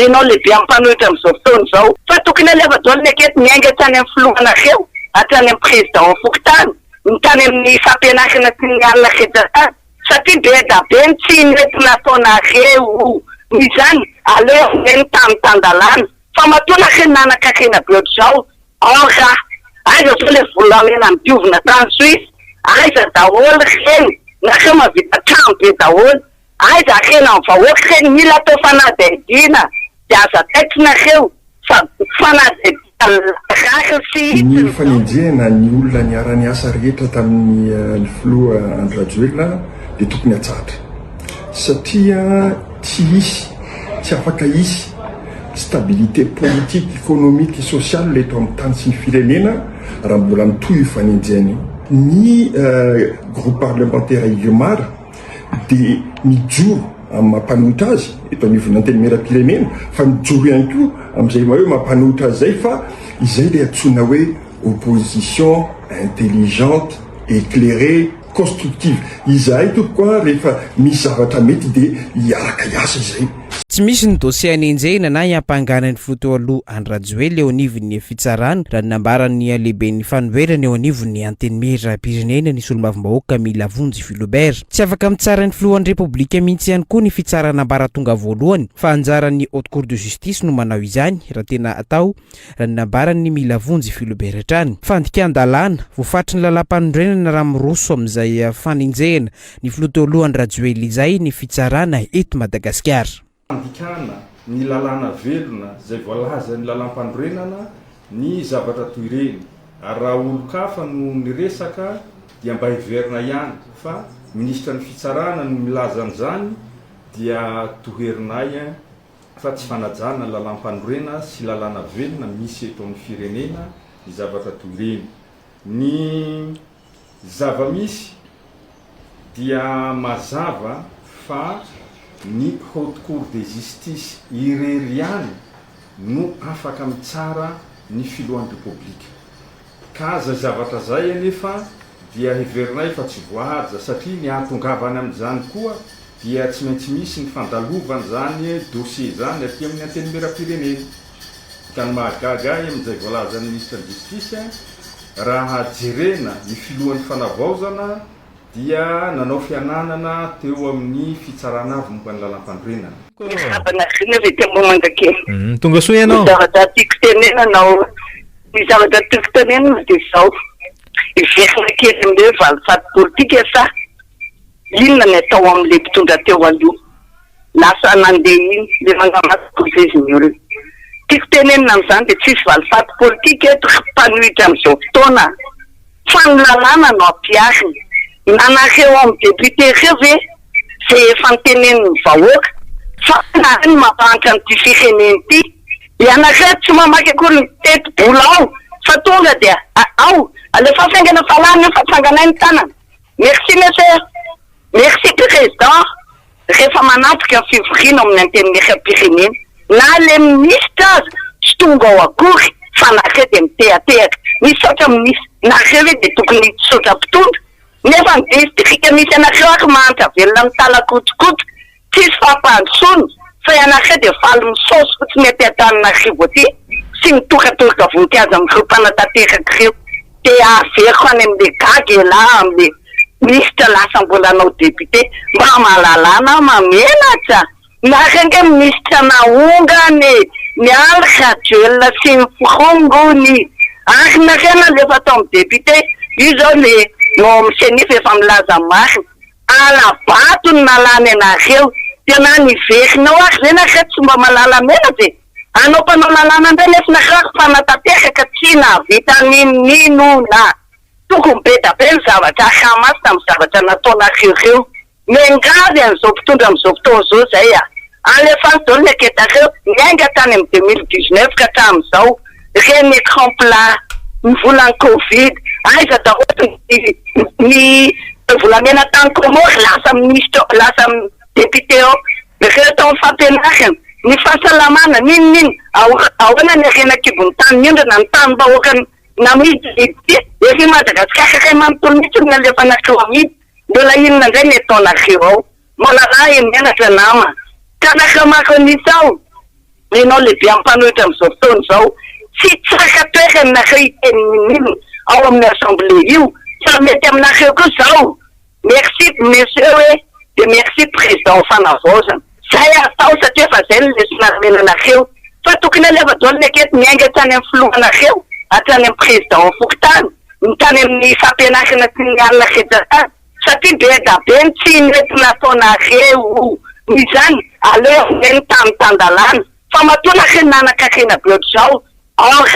Enao lehibe amin'ny mpanohitra amin'izao fotoana izao. Fa tokony alefa daholo ny ankety miainga hatrany amin'ny filohanareo, hatrany amin'ny président fokontany, ny tany amin'ny fampianarana sy ny alina rehetra tany. Satria be da be ny tsy nety nataonareo. Noho izany aleo ireny tany tan-dalàna. Fa matoa nareo nanankarena be ohatr'izao, or aiza zao le volamena nodiovina tany Suisse, aiza daholo ireny, nareo mahavita trano be daholo. Aiza harena ny vahoaka ireny mila atao fanadihadiana dia aza taitra nareo fa fanadihadiana rariny sy hitsiny Ny izao. fanenjehana ny olona niara-niasa rehetra tamin'ny filoha Andry Rajoelina dia tokony hatsahatra satria tsy hisy, tsy afaka hisy stabilité politique, économique et sociale eto amin'ny tany sy ny firenena raha mbola mitohy io fanenjehana io. Ny groupe parlementaire IRMAR dia mijoro amin'ny maha mpanohitra azy eto anivon'ny Antenimierampirenena fa mijoro ihany koa amin'izay maha hoe maha mpanohitra azy izay fa izay ilay antsoina hoe opposition intelligente, éclairée, constructive. Izahay tompoko a rehefa misy zavatra mety dia hiaraka hiasa izay. Tsy misy ny dosie anenjehina na hiampangana ny filoha teo aloha Andry Rajoelina eo anivon'ny fitsarana, raha ny nambaran'ny lehiben'ny fanoherana eo anivon'ny Antenimierampirenena, ny solombavambahoaka Milavonjy Philobert. Tsy afaka mitsara ny filohan'ny Repoblika mihitsy ihany koa ny fitsarana ambaratonga voalohany fa anjaran'ny Haute Cour de Justice no manao izany raha tena atao, raha ny nambaran'ny Milavonjy Philobert hatrany. Fandikan-dalàna, voafaritry ny lalàmpanorenana raha miroso amin'izay fanenjehana ny filoha teo aloha Andry Rajoelina izay ny fitsarana eto Madagasikara. Fandikana ny lalàna velona izay voalazan'ny lalàmpanorenana ny zavatra toy ireny ary raha olon-kafa no niresaka dia mba heverina ihany fa minisitra ny fitsarana no milaza an'izany dia toherinay fa tsy fanajana ny lalàmpanorena sy lalàna velona misy eto amin'ny firenena ny zavatra toy ireny. Ny zava-misy dia mazava fa ny Haute Cour de Justice irery ihany no afaka mitsara ny filohan'ny Repoblika. Ka zay zavatra zay anefa dia heverinay fa tsy voahaja satria ny hahatongavany amin'izany koa dia tsy maintsy misy ny fandalovan'izany dossier izany aty amin'ny Antenimierampirenena. Ka ny mahagaga ahy amin'izay voalazan'ny Minisitry ny Justice, raha jerena ny filohan'ny fanavaozana dia nanao fiananana teo amin'ny Fitsarana Avo momba ny Lalampanorenana. Miarahaba anareo avy ety Ambohimangakely. Tonga soa Ny ianao. zavatra tiako tenenana ao, ny zavatra tiako tenenana dia izao, hiverina kely amin'ny hoe valifaty politika sa inona ny atao amin'ilay mpitondra teo aloha. Lasa nandeha iny le mangamasy hoy ny olona. Tiako tenenina amin'izany dia tsisy valifaty politika eto ry mpanohitra amin'izao fotoana fa ny lalàna no ampiharina. Na nareo ao amin'ny député ireo ve izay efa notenenin'ny vahoaka fa nareo no mampahantra an'ity firenena ity. Ianareo tsy mamaky akory ny teti-bola ao fa tonga dia ao alefaso haingana fa lany io fa tsanganay ny tanana. Merci monsieur. Merci président. Rehefa manatrika ny fivoriana ao amin'ny antenimierampirenena, na le minisitra aza tsy tonga ao akory fa nareo dia mitehatehaka. Misaotra minisitra. Nareo ve dia tokony hisaotra mpitondra? Nefa ny distrika misy anareo ary mahantra velona mitalakotokoto, tsisy fampandrosoana fa ianareo dia faly misaosy fotsiny aty Antananarivo aty sy mitokatoroka voninkazo amin'ireo mpanatanteraka ireo. Dia averiko any amin'le gaga elah amin'le minisitra lasa mbola hanao député mba mahalala nama menatra nareo nge minisitra nahongany e Mialy Rajoelina sy ny forongony ary nareo nalefa tao amin'ny député io zao le no ao amin'ny ceni fa efa milaza marina hala-bato no nalany anareo tena niverina ao ary ve nareo tsy mba mahalala menatra e Anao mpanao lalàna ndray nefa nareo ary mpanatanteraka tsy nahavita ninoninona. Tokony be da be ny zavatra hamas tamin'ny zavatra nataonareo ireo. Miangavy an'izao mpitondra amin'izao fotoana izao izay a. Alefaso daholo ny enquetareo niainga tany amin'ny 2019 ka hatramin'izao. Ireny écran plat, ny volan'ny covid, aiza daholo ny ny volamena tany Comores lasa minisitra lasa député ao. Ireo tao amin'ny fampianarana, ny fahasalamana, n'inon'inona, ahoana ny harena an-kibon'ny tany miondrana, ny tanim-bahoaka namidy ity, ery Madagasikara iray manontolo mihitsy no nalefanareo amidy, mbola inona indray ny ataonareo ao? Malalà e mianatra nama, ka nareo maro an'isa ao. Enao lehibe amin'ny mpanohitra amin'izao fotoana izao, tsy tsaka toerana nareo hiteny n'inon'inona ao amin'ny assemblée io fa mety aminareo koa izao. Merci monsieur hoe dia merci président fanavaozana. Zay atao satria efa zay ny lesona nomena anareo fa tokony alefa daholo ny ankety miainga hatrany amin'ny filohanareo hatrany amin'ny président fokontany ny tany amin'ny fampianarana sy ny alina rehetra tany satria be da be ny tsy nety nataonareo noho izany aleo indray ny tany tan-dalàna fa matoa nareo nanankarena be ohatr'izao Or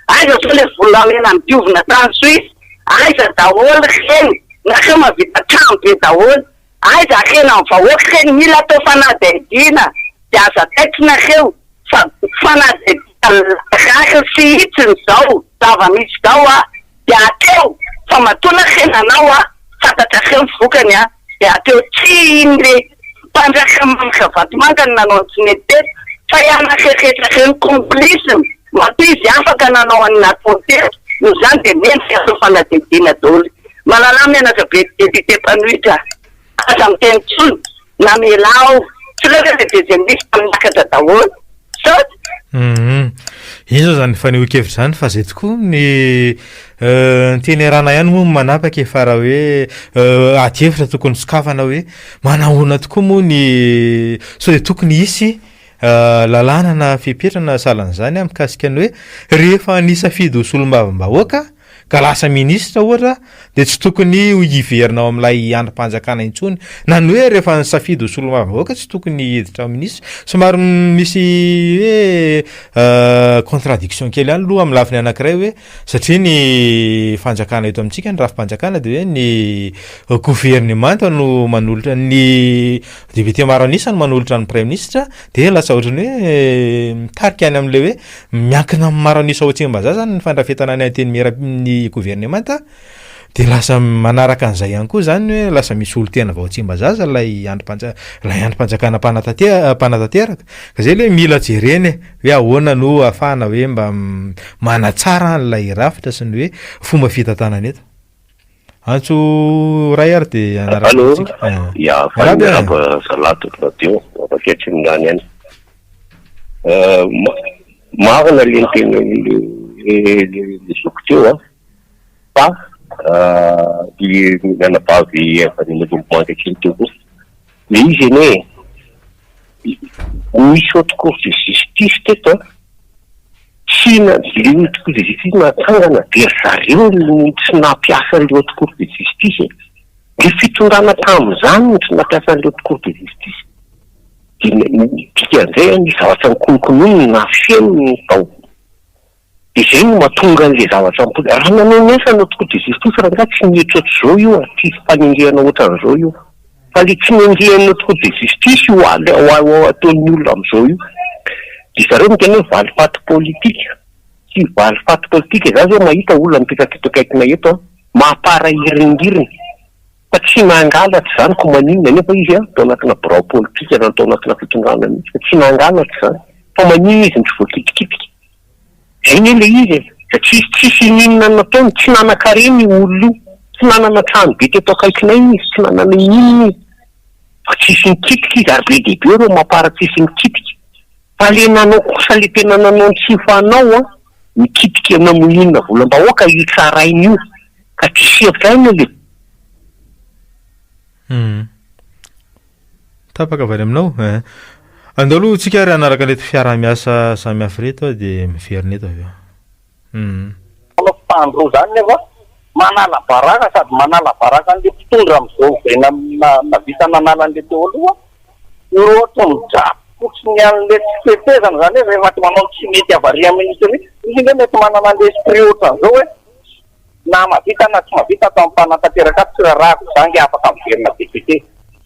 aiza zao le volamena nodiovina tany Suisse? Aiza daholo reny? Nareo mahavita trano be daholo. Aiza harena ny vahoaka reny? Mila atao fanadihadiana de aza taitra nareo fa fanadihadiana rariny sy hitsiny zao zava-misy zao a! De ateo fa matoa nareo nanao a fantatrareo ny vokany a! De ateo tsy iny le mpanjaka Mamy Ravatomanga no nanao ny tsy nety teto fa ianareo rehetra reo ny complice-ny matoa izy afaka nanao an'ny nataony teto noho izany de mendrika atao fanadihadiana daholo. Malalà menatra be député mpanohitra aza miteny intsony na mialà ao tsy leo ve le deuxième liste miakatra daholo. Misaotra. Hum. Inona izany fanehoan-kevitra izany fa izay tokoa ny ny teny iarahana ihany moa no manapaka e fa raha hoe ady hevitra tokony sokafana hoe manahoana tokoa moa ny sao dia tokony hisy lalàna na fepetra na sahalan'izany mikasika ny hoe rehefa nisafidy ho solombavambahoaka ka lasa ministra ohatra dia tsy tokony ho hiverina ao amin'ilay andrim-panjakana intsony, na ny hoe rehefa nisafidy ho solombavambahoaka tsy tokony hiditra ho ministra. Somary misy hoe contradiction kely ihany aloha amin'ny lafiny anankiray hoe satria ny fanjakana eto amintsika, ny rafi-panjakana dia hoe ny governemanta no manolotra ny député maro an'isa no manolotra ny praiminisitra dia lasa ohatran'ny hoe mitarika any amin'ilay hoe Miankina amin'ny maro an'isa ao Tsimbazaza zany ny fandrafetana ny antenimiera ny governemanta dia lasa manaraka an'izay ihany koa zany hoe lasa misy solontena avy ao Tsimbazaza ilay andrim-panja- ilay andrim-panjakana mpanatate- mpanatanteraka ka zay le mila jerena e hoe ahoana no ahafahana hoe mba manatsara an'ilay rafitra sy ny hoe fomba fitantanana eto. Antso iray ary dia Allo, anaraka ya, faly miarahaba zalahy tompoko radio, avy aty Atsimondrano ihany. Marina le nitenin'le le zoky teo an, fa le ny anabavy avy any Ambohimanga kely teo koa, le izy anie nisy haute cour de justice teto an, Tsy na le haute cour de justice natsangana dia ry zareo no tsy nampiasa an'le haute cour de justice e! Le fitondrana tamin'izany no tsy nampiasa an'le haute cour de justice. Dia ny dikan'izay an, ny zavatra nokononkononiny nafeniny ny tao. Dia izay no mahatonga an'le zavatra mipoitra. Raha nanao ny asany ny haute cour de justice rangahy tsy nihetsy ohatr'izao io ary tsisy fanenjehana ohatran'izao io. Fa le tsy nenjehan'ny haute cour de justice io ataon'ny olona amin'izao io. Dia zareo miteny hoe valifaty politika. Tsy valifaty politika. Za zao mahita olona mipetraka eto akaikinay eto an, mampara hiringiriny fa tsy nangalatra izany ko maninona nefa izy an tao anatina birao politika na tao anatina fitondrana mihitsy fa tsy nangalatra izany. Fa maninona izy no tsy voakitikitika? Zay ne le izy e! Satria tsisy ininona nataony, tsy nanan-karena io olona io, tsy nanana trano be teto akaikinay izy, tsy nanana ininona izy, fa tsisy nikitika izy ary be dia be ireo mapar tsisy nikitika, fa le nanao kosa le tena nanao ny tsy fanao an, nikitika namoninona volam-bahoaka io tsaraina io, ka diso hevitra aina le. Hum. Tapaka avy any aminao eh. Andao aloha tsika ary hanaraka an'ireto fiaraha-miasa samihafa ireto dia miverina eto avy eo. Hum. Manao mpitandro zany nefa manala baraka sady manala baraka an'le mpitondra amzao zay navita nanala an'le teo aloha ireo ohatry ny drapy fotsiny an'le tsy fetezana zany hoe rehefa manao ny tsy mety avy ary amin'ny ministre izy nge mety manana an'le esprit ohatran'zao hoe Na mahavita na tsy mahavita atao am-panatanteraka azy tsy rarahako za nge afaka miverina député.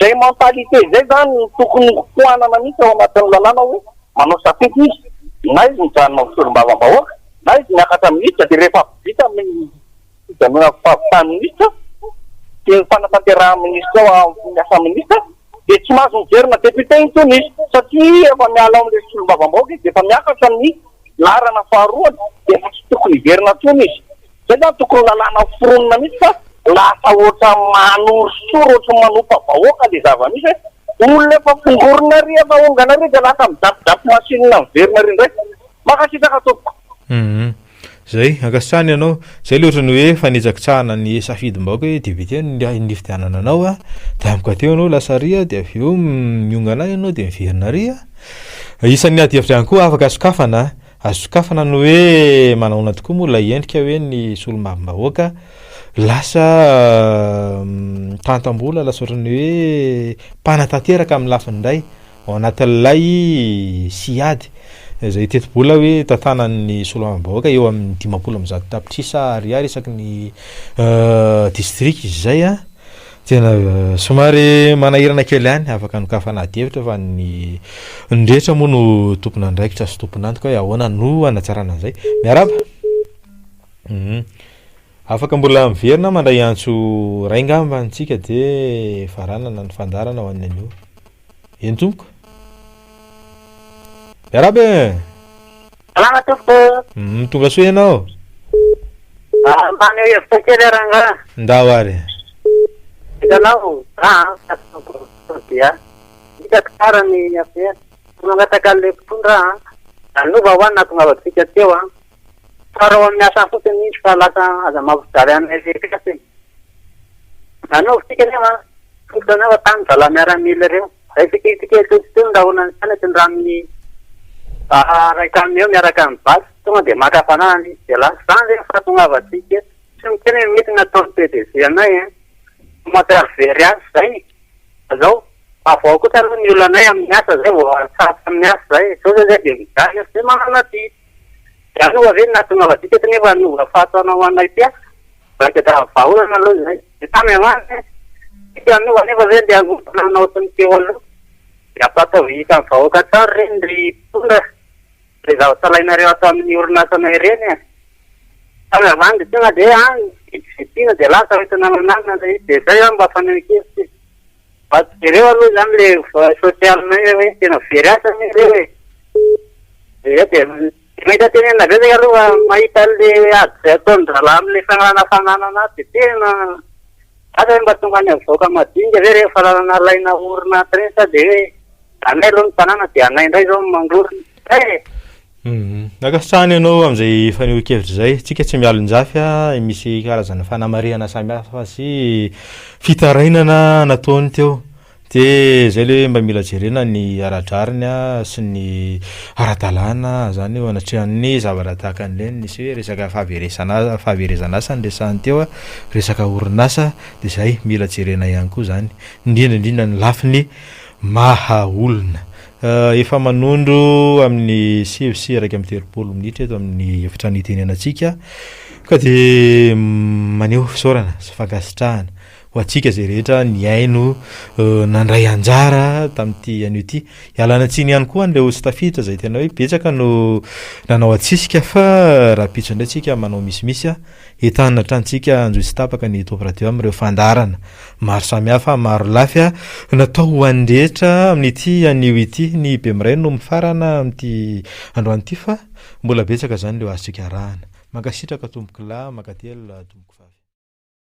Zay mentalité zay zany no tokony ho foanana mihitsy ao anatin'ny lalàna hoe manao safidy izy na izy mijanona ho solombavambahoaka na izy miakatra ministra dia rehefa vita ny fijanonana fahavitany ministra sy ny fanatanterahan'ny ministra ao ny asa ministra dia tsy mahazo miverina député intsony izy satria efa miala ao amin'ilay solombavambahoaka izy dia efa miakatra ny laharana faharoany dia efa tsy tokony hiverina intsony izy. Zay zany tokony lalàna foronina mihitsy fa lasa ohatran'ny manorisory ohatran'ny manompa vahoaka le zava-misy hoe. Olona efa fongorina ary efa ongana ary dia lasa midapidapy machine miverina ary indray. Mankasitraka tompoko. Hum. Zay, ankasitrahana ianao. Zay le ohatran'ny hoe fanitsakitsahana ny safidim-bahoaka hoe député no nifidianana anao a, dia amiko teo ianao lasa ary a, dia avy eo miongana any ianao dia miverina ary a. Isan'ny ady hevitra ihany koa afaka sokafana a. Azo sokafana ny hoe manahoana tokoa moa ilay endrika hoe ny solombavambahoaka lasa mitantam-bola, lasa ohatran'ny hoe mpanatanteraka amin'ny lafiny iray ao anatin'ilay SIAD, izay tetibola hoe tantanan'ny solombavambahoaka eo amin'ny 150 tapitrisa ariary isaky ny distrika izy izay an. Tena somary manahirana kely ihany, afaka anokafana ady hevitra fa ny ny rehetra moa no tompon'andraikitra sy tompon'antoka hoe ahoana no hanatsarana an'izay. Miarahaba. Mhm. Afaka mbola miverina mandray antso iray ngamba antsika dia faranana ny fandaharana ho an'ny anio. Eny tompoko. Miarahaba e! Salama tompoko. Mm, tonga soa ianao. Ah, maneho hevitra kely aho rangahy. Ndao ary. Hitanao, za an, sady dia hitako tsara ny afera. Mangataka an'ilay mpitondra an, nanova ho an nahatongavantsika teo an. Tsara ao amin'ny asany fotsiny izy fa lasa aza mampijaly anay le mpiasa e. Nanova tsika nefa fototra nefa tany zalahy miaramila ireo. Zay tsikelikely teo tsy teo ny rahona ny mpianatra ny ramin'ny raika aminy eo miaraka amin'ny basy tonga dia maka fanahana izy dia lasa. Zany ve ny fahatongavantsika eto? Tsy miteny hoe mety ny ataon'ny PDG anay an. Mahatsiaro very asa zay. Fa zao, avoaho kosa aloha ny olanay amin'ny asa zay vao sarotra amin'ny asa zay. Zao zao zay dia mijaly aho tsy manana adidy. Dia hanova ve ny nahatongavantsika eto nefa hanova fahatoana ho anay mpiasa? Raika da vahaolana aloha izay. Dia samy ambany ve? Tsy hanova nefa ve le angorona hanao toy ny teo aloha? Dia ampataovy hitan'ny vahoaka tsara ireny ry mpitondra le zavatra alainareo ato amin'ny orinasanay ireny e! Samy ambany dia tonga dia any vitivitina dia lasa hoentina mananana ilay izy. Dia izay aho mba fanehoan-kevitra e! Mba jereo aloha izany le sosialinay hoe tena very asa anie ireo e! Dia dia mahita tenenina betsaka aloha fa mahita an'le ady izay ataon-drahalahy amin'le fanalana fananana dia tena asa hoe mba tonga any amin'ny vahoaka madinika ve ireny fananana alaina orinasa ireny sa dia hoe anay aloha ny tanàna dia anay indray izao no mangorona. Zay e! Ankasitrahana ianao amin'izay fanehoan-kevitra izay. Tsika tsy mialon-jafy a, misy karazana fanamarihana samihafa sy fitarainana nataony teo. Dia izay ilay hoe mba mila jerena ny ara-drariny sy ny ara-dalàna izany eo anatrehan'ny zavatra tahaka an'ireny. Nisy hoe resaka fahaverezana fahaverezana asa no resahiny teo, resaka orinasa, dia izay mila jerena ihany koa izany, indrindra indrindra ny lafiny maha olona. Efa manondro amin'ny 39 minitra eto amin'ny efitrano itenenantsika ka dia maneho fisaorana sy fankasitrahana ho antsika izay rehetra nihaino nandray anjara tamin'ity anio ity. Ialana tsiny ihany koa an'ireo tsy tafiditra izay tena hoe betsaka no nanao antsisika fa rahampitso indray tsika manao misimisy. Entanina hatrany tsika hanjohy tsy tapaka ny Top Radio amin'ireo fandaharana maro samihafa, maro lafy natao ho an'ny rehetra amin'ity anio ity. Ny Bemiray no mifarana amin'ity androany ity fa mbola betsaka izany ireo azontsika arahana. Mankasitraka tompokolahy, mankatelina tompoko.